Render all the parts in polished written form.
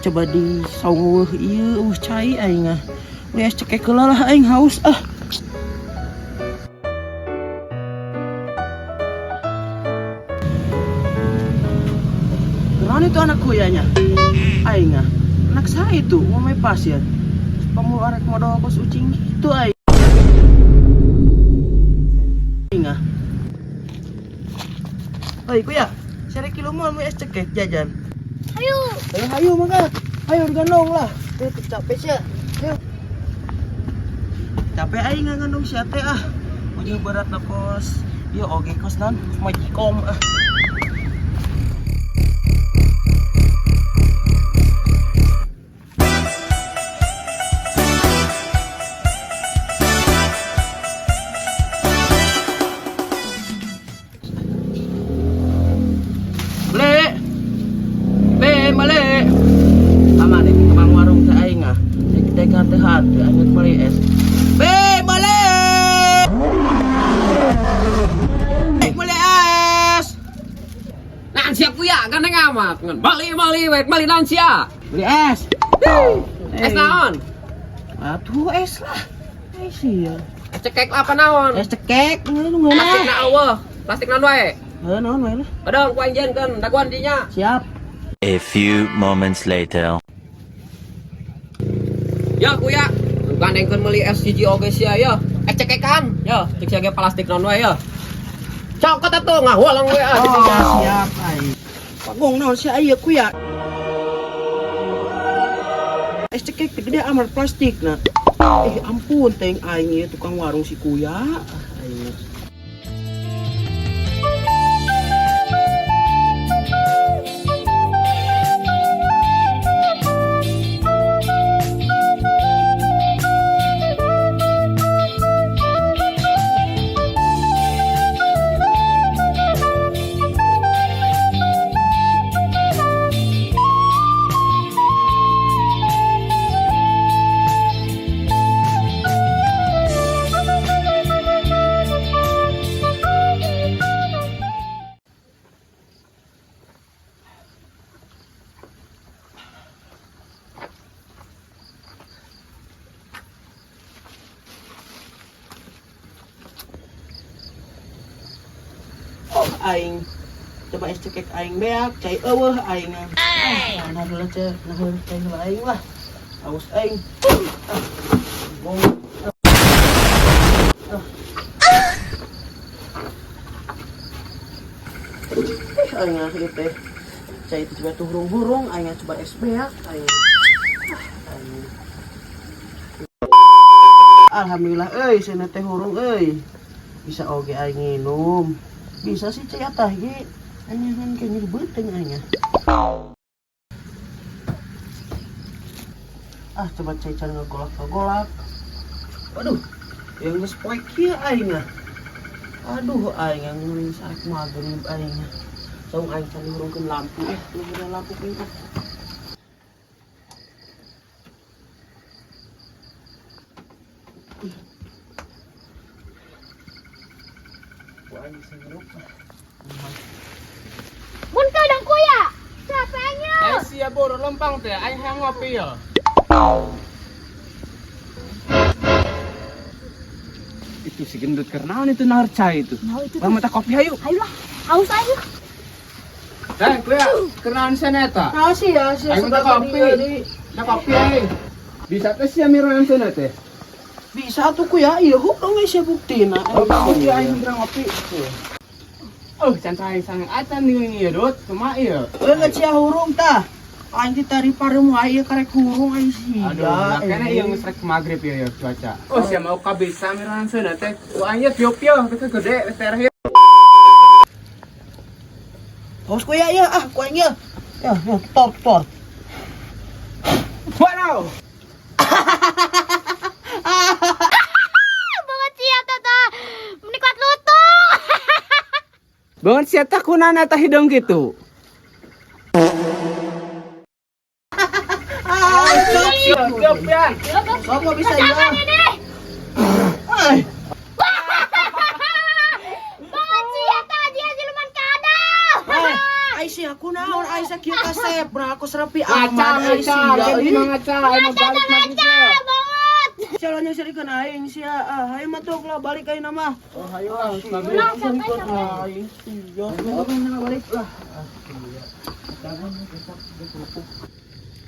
Coba di saung euweuh ieu euweuh cai aing ah. Meuli es cekek heula lah aing haus ah. Kunaon itu anak kuyanya? Aing ah. Anak saya itu ngomong pasir. Pamul arek modal kos ucing gitu aing ah. Oi kuya, sare kilo mau es cekek jajan. Ayo. Ayo ayo mangga. Ayo digandong lah. Eh capek sih. Ayo. Capek aing ngandong sia teh ah. Ujung berat lah kos. Yo oge kos non, majikom ah. Beli. Be, mali. Aman deh, tukang warung teh aing ah. Teh teh teh aing beli es. Be, mali. Beli es. Naon sia kuya, gandeng amat. Ngan bali bali wek bali naon sia? Beli es. Es naon? Atuh es lah. Es iya. Es cekek apa naon? Es cekek, nu Plastik ngeunah. na eueuh. Plastik naon wae? Heuh naon wae lah. Kadang ku aing jieunkeun dagoan dinya. Siap. A few moments later. Ya kuya, gandengkeun meuli es hiji oge sia ya. Es cekekan, ya, cek sia ge plastik naon wae ya. Cokot atuh ngahulang we ah. Oh, siap aing. Pagong naon sia ieu kuya? Es cekek teh gede amat plastik nah. Eh ampun teh aing ieu tukang warung si kuya. Ah, aing. Oh aing. Coba es cekek aing beak, cai eueuh aing. Ah, nah heula cek, nah heula cai heula aing lah. Aus aing. Ah, bong. Ah. Eh, aing ah ieu teh. Cai teh coba tuh hurung-hurung, aing coba es beak aing. Ah, aing. Alhamdulillah euy, cenah teh hurung euy. Bisa oge aing nginum. Bisa sih cai atah ge. Aing ngan ke nyeri beuteung aing. Ah, coba cai can ngagolak-ngagolak. Aduh, yang geus poek kieu aing ah. Aduh, aing yang nguring sarek magrib aing. Saung aing can ngurungkeun lampu eh, ngurungkeun lampu kuing ah. Ku aing bisa ngerup ah. Mun kadang kuya. Capeknya. Eh sia boro lempang teh aing hayang ngopi ya. Itu si gendut karena itu nahar cai itu. Nah, itu. Bang mata kopi hayu. Ayolah, haus aja. Eh, kuya, kenaon sana eta? Nah sih ya, sih Aing minta kopi. Nah kopi aing. Bisa teh sia miroan sana teh. Bisa tuh kuya, iya hurung euy sia buktina. Oh, kopi aing minta ngopi. Oh, can saing sang acan nih ieu dut, kumaha ieu? Eh, nggak sia hurung tah. Aing teh tari pareum wae ieu karek hurung aing sia. Aduh, nah, kayaknya ieu geus rek magrib ieu ya cuaca. Oh, sia mau kabisa miroan sana teh. Ku aing ieu tiup ieu, teh gede teh tereh. Haus kuya ya, ah ku aing ya. Ya, ya, tor tor. Waduh. Banget sia tata. Menikmat lutung. Banget sia teh kunana teh hidung gitu. Ah, Tiup, tiup ya. Sok mau bisa ya. Pecahkan ini. Ay, Banget sia tadi siluman kadal. ay, ay Sia kunaon aing sakieu kasep. Nah, aku serepi Ngaca aman euy ngaca, sia. jadi Ih, mah ngaca, aing mah balik maghrib ya. Banget. Sia lah nyeuseurikeun aing sia. Ah, hayu mah tuh lah balik ayeuna mah. Oh, hayu ah, maghrib. Ulah capek capek. Aing sia. Balik lah.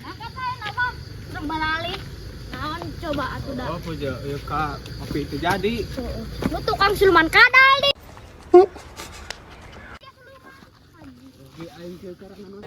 Kakak saya nama urang balalik. Naon coba atuh da. Oh, puja, ya ka kopi itu jadi. Lu tukang siluman kadal di. Oke, aing kieu karana.